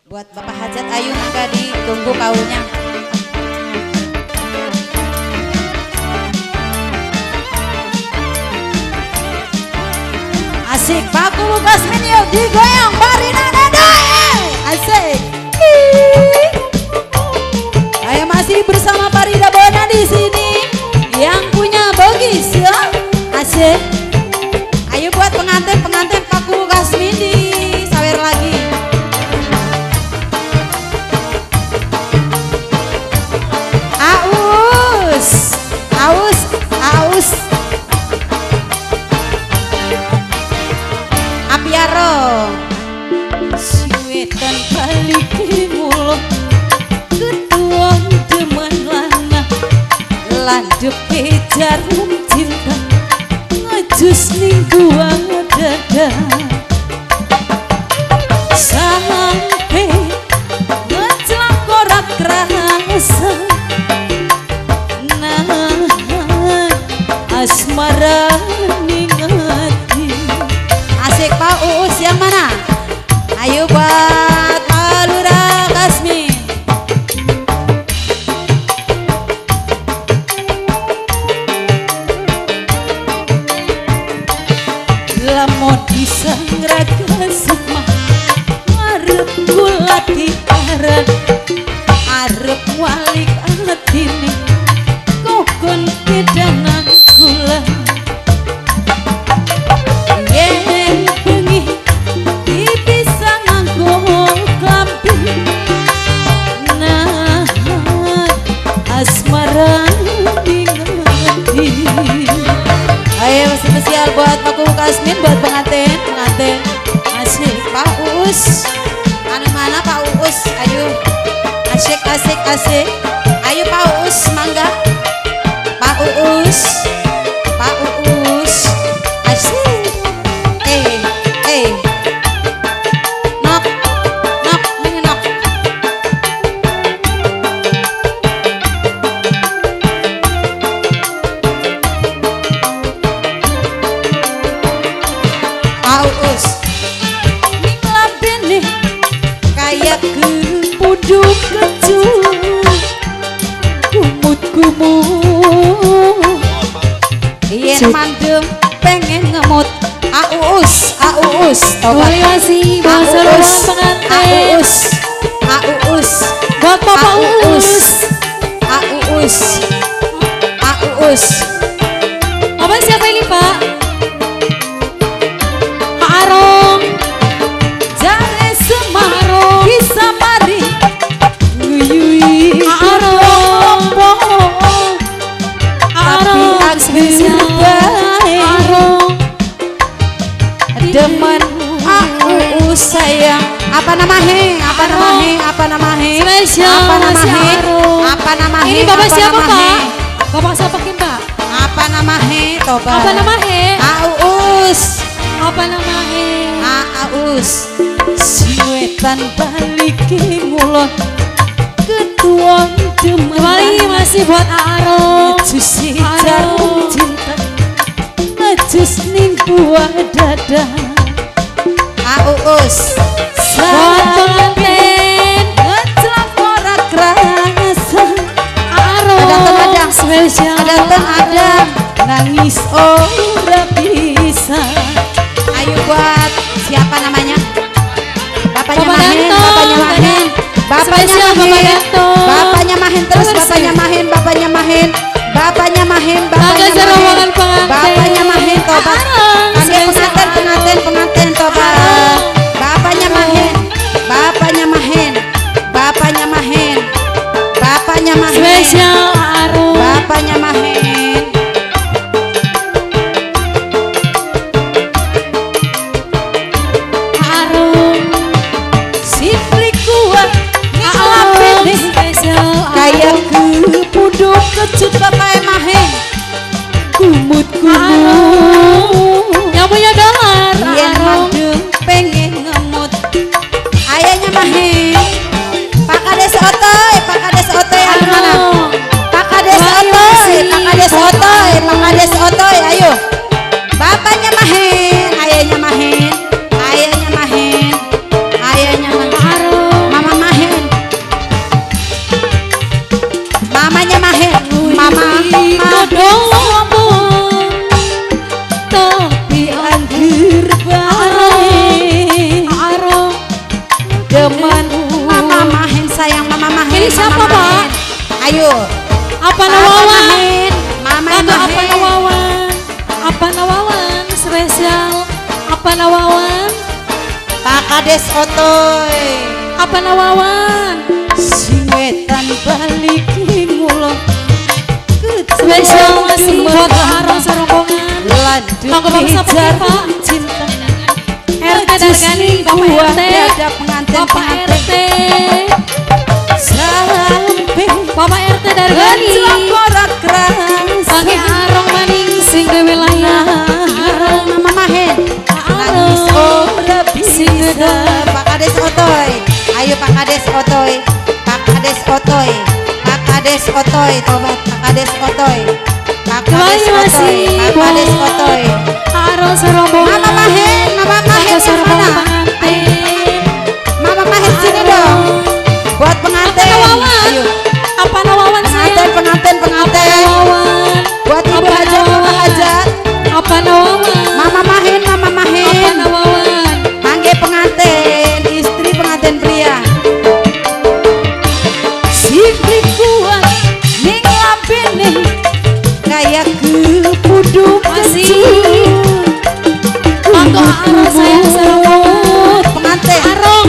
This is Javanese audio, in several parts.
Buat Bapak Hajat ayu mangga ditunggu kaulnya. Asik Pak Kubu Kasmin yuk digoyang Barina Dada. Asik. Saya masih bersama Parida Bona di sini yang punya bogis ya. Asik. Ayo buat pengantin-pengantin Pak Kubu Kasmin di sawer lagi. Aus, aus, aus. Apiaro. Siwetan balik mulut ketuan demen lanang landep jarum cinta ngejus ning dua dada sampe ngecelak ora krasa nah asmara ning ati. Asik Pak Uus yang mana? Ayo buat Pak Lurah Kasmi. Lamun disangraga sukma arep kula ditaran arep walik atine kokon kedanan kula yen bengi dipisah nganggo klambi nah asmara ning ati. Ayo spesial buat Pak Kubu Kasmin, buat pengantin, pengantin. Asik Pak Uus. Anu mana Pak Uus? Ayo. Asik, asik, asik. Ayo Pak Uus, mangga. Pak Uus. Pak Uus. Asik. Eh, eh. Nok, nok, mengenok. Aus ning lambene kaya kepuduk kecut kumut-kumut yen mandem pengen ngemut. Aus, aus, tobat. Masih bahasa pengantin. Aus, aus, buat Bapak Uus. Aus, aus. Apa siapa ini Pak? Pak Arong. Jare Semarang bisa mari nguyui Pak Arong. Tapi akhir bae Arong. Demen aku sayang. Apa nama he? Apa nama he? Apa nama he? Spesial apa nama masih he? Arong. Apa nama he? Ini bapak Apa siapa nama Pak? he? Bapak siapa Kim Pak? Apa nama he? Toba. Apa nama he? Aus. Apa nama he? Aus. Siwetan balik ngulon ketuan demen. Kembali masih buat Arong. Ngejus jarum cinta ngejus ning buah dada. Aus. Buat pengantin ngecelak ora krasa. Arong. Ada spesial. Ada ada nangis ora bisa. Ayo buat siapa namanya? Bapaknya Bapak Mahen, Danto. bapaknya Mahen, bapaknya Spesial Bapak Mahen, Danto. bapaknya Mahen terus, bapaknya Mahen, bapaknya Mahen, bapaknya Mahen, bapaknya Agak Mahen, rombongan pengantin. bapaknya Mahen, tobat. Arong, Panggil spesial pengantin, pengantin, pengantin, tobat. Arong. Bapaknya Mahen, bapaknya Mahen, bapaknya Mahen, bapaknya Mahen, Spesial Arong. bapaknya Mahen. Arong. Siplik kuat Arong. Spesial kayak Arong. kepuduk kecut bapak Mahen kumut kumut Yang punya dolar. yen Arong. mandem pengen ngemut ayahnya Mahen. Pak Kades Otoy, Pak Kades Otoy ada mana? Arong. Pak Kades Otoy, Pak Kades Otoy, Pak Kades Otoy, ayo. Bapaknya Mahen, ayahnya Mahen, ayahnya Mahen, ayahnya Mahen. Arong. Mama Demen Mama Mahen sayang, Mama Mahen. Ini siapa Pak? Ayo. Apa Nawawan? Mama Mahen. Apa Nawawan? Apa Nawawan spesial? Apa Nawawan? Pak Kades Otoy. Apa Nawawan? Sing wetan balik ngulon. Spesial masih buat Arong serombongan. Monggo Bapak Pak. Cinta. RT Dargani, Bapak RT, Bapak RT, Bapak RT Dargani, Bagi Arong maning sing de wilayah Arong. Mama Mahen, Arong sing Pak Kades Otoy, ayo Pak Kades Otoy, Pak Kades Otoy, Pak Kades Otoy, tobat Pak Kades Otoy, Pak Kades Otoy, Pak Kades Otoy, Arong serombongan. Mama Mahen, Mama Mahen yang mana? Mama Mahen sini dong, buat pengantin. Ayo. Apa Nawawan sayang? Pengantin, pengantin, pengantin. Buat Ibu Hajat, Bapak Hajat. Apa Nawawan? Mama Mahen, Mama Mahen. Apa Nawawan? Mangge pengantin, istri pengantin pria. Sing kuat ning lambene kaya kepuduk masih. Manggo Arong sayang serombongan. Pengantin. Arong.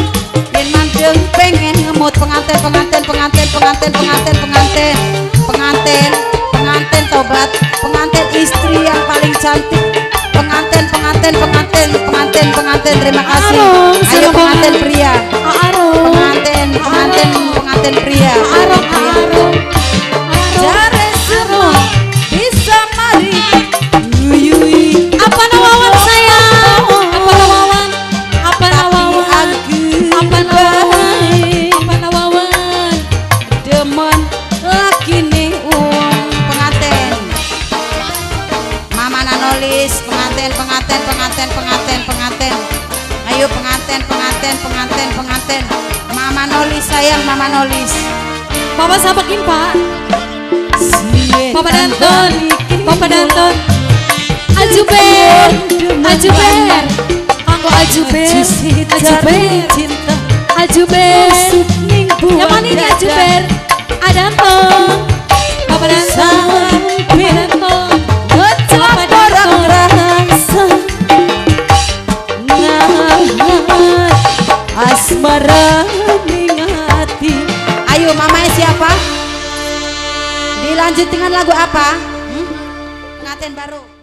Yen mandeng pengen ngemut pengantin, pengantin, pengantin, pengantin, pengantin, pengantin, pengantin, pengantin tobat, pengantin istri yang paling cantik, pengantin, pengantin, pengantin, pengantin, pengantin, terima kasih. Arong, ayo pengantin pria, Arong, pengantin, pengantin, pengantin pria, Arong, Arong, jare semua bisa mari, yuyui. Apa Nawawan sayang? Apa Nawawan? Apa Nawawan? Apa Nawawan? Apa Nawawan? Demen lagi nih uang pengantin. Mama Nanolis pengantin, pengantin, pengantin, pengantin, pengantin. Ayo pengantin, pengantin, pengantin, pengantin. Mama Nolis sayang, Mama Nolis. Bapak sabakin Pak. Bapak Danton, Bapak Danton. Ajuber, Ajuber, Anggo Ajuber, Ajuber, Ajuber. Yang mana ini Ajuber? Adanton, Bapak Danton, Bapak Danton, Bapak Danton. Asmara ning ati. Ayo mamanya siapa? Dilanjut dengan lagu apa? Pengantin baru.